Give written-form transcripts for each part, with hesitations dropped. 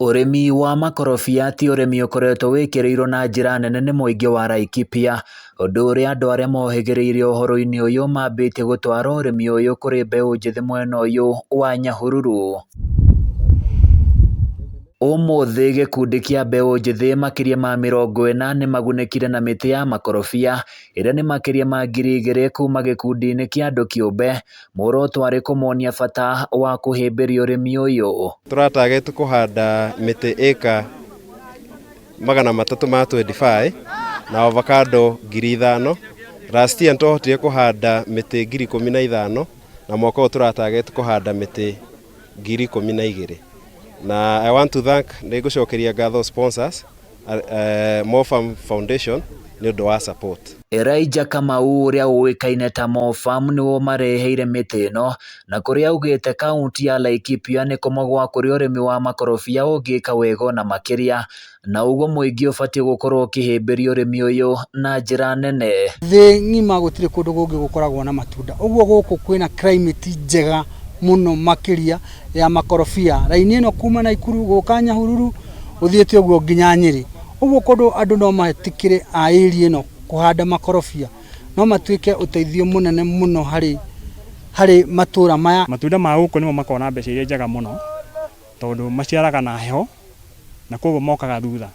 Ũrĩmi wa makorobia ti ũrĩmi ũkoretwo wĩkĩrĩirwo na njĩra nene nĩ mũingĩ wa Laikipia, ũndũ ũrĩa andũ arĩa mohĩgĩrĩire ũhoro-inĩ ũyũ mambĩtie gũtwara ũrĩmi ũyũ kũrĩ mbeũ njĩthĩ mwena ũyũ wa Nyahururu. Ũmũthĩ gĩkundi kĩa mbeũ njĩthĩ makĩria ma 40 nĩmagunĩkire na mĩtĩ ya makorobia ĩrĩa nĩ makĩria ma 2000 kuma gĩkundi-inĩ kĩa andũ kĩũmbe, muoroto arĩ kũmonia bata wa kũhĩmbĩria ũrĩmi ũyũ. Tũra target kũhanda mĩtĩ ĩka 325 na avocado 5000. Last year nĩtwahotire kũhanda mĩtĩ 15,000, na mwaka ũyũ tũra target kũhanda mĩtĩ 12,000. Na I want to thank, nĩ ngũcokeria ngatho sponsors, Mofam Foundation, nĩ ũndũ wa support. Elijah Kamau ũrĩa ũĩkaine ta Mofam nĩwe ũmareheire mĩtĩ ĩno, na kũrĩa augĩte kaunti ya Laikipia nĩ kũmwe gwa kũrĩa ũrĩmi wa makorobia ũngĩka wega ona makĩria, na ũguo mũingĩ ũbatiĩ gũkorwo ũkĩhĩmbĩria ũrĩmi ũyũ na njĩra nene. Thĩ ng'ima gũtirĩ kũndũ kũngĩ gũkoragwo na matunda ũguo. Gũkũ kwĩna climate njega mũno makĩria ya makorobia. Raini ĩno kuma Naikuru gũka Nyahururu ũthiĩte ũguo nginya Nyĩrĩ ũguo, kũndũ andũ no metĩkĩre a area ĩno kũhanda makorobia, no matuĩke ũteithio mũnene mũno harĩ matũra maya. Matunda ma gũkũ nĩmo makoragwo na mbeca iria njega mũno, tondũ maciaraga na heho na koguo mokaga thutha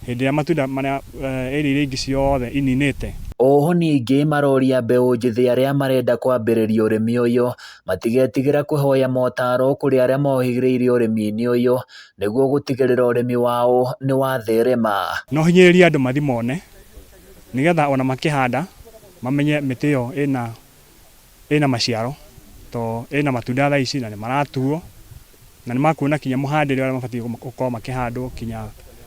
hĩndĩ ĩrĩa matunda marĩa area iria ingĩ ciothe ininĩte. Oho ningĩ maroria mbeũ njĩthĩ arĩa marenda kwambĩrĩria ũrĩmi ũyũ matigetigĩra kũhoya motaro kũrĩ arĩa mohĩgĩrĩire ũrĩmi-inĩ ũyũ nĩguo gũtigĩrĩra ũrĩmi wao nĩ watherema. No hinyĩrĩrie andũ mathi mone, nĩgetha ona makĩhanda mamenye mĩtĩ ĩyo ĩna maciaro, to ĩna matunda thaa ici na nĩ maratuo na nĩ makuona kinya mũhandĩre ũrĩa mabatiĩ gũkorwo makĩhandwo, kinya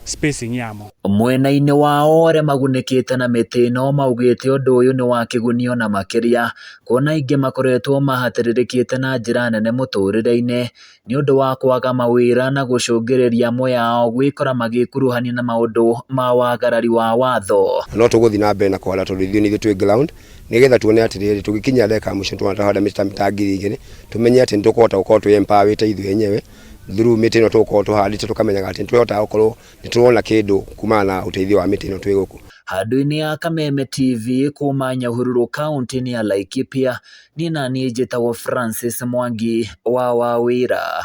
spacing yamo. Mwena-inĩ wao, arĩa magunĩkĩte na mĩtĩ ĩno maugĩte ũndũ ũyũ nĩ wa kĩguni ona makĩria, kuona aingĩ makoretwo mahatĩrĩrĩkĩte na njĩra nene mũtũrĩre-inĩ nĩ ũndũ wa kwaga mawĩra, na gũcũngĩrĩria amwe ao gwĩkora magĩkuruhania na maũndũ ma wagarari wa watho. No tũgũthiĩ na mbere na kũhanda, tondũ ithuĩ nĩ ithuĩ twĩ ground, nĩgetha tuone atĩrĩrĩ, tũgĩkinya ndagĩka ya mũico tuona twahanda mĩtĩ ta 2000, tũmenye atĩ nĩ tũkũhota gũkorwo twĩ empowerĩte ithuĩ enyewe through mĩtĩ ĩno tũgũkorwo tũhandĩte, tũkamenyaga atĩ nĩ tũhotaga gũkorwo nĩ tũrona kĩndũ kumana na ũteithio wa mĩtĩ ĩno twĩ gũkũ. Handũ-inĩ ya Kameme TV kuma Nyahururu, kaunti-inĩ ya Laikipia, niĩ naniĩ njĩtagwo Francis Mwangi wa Wawĩra.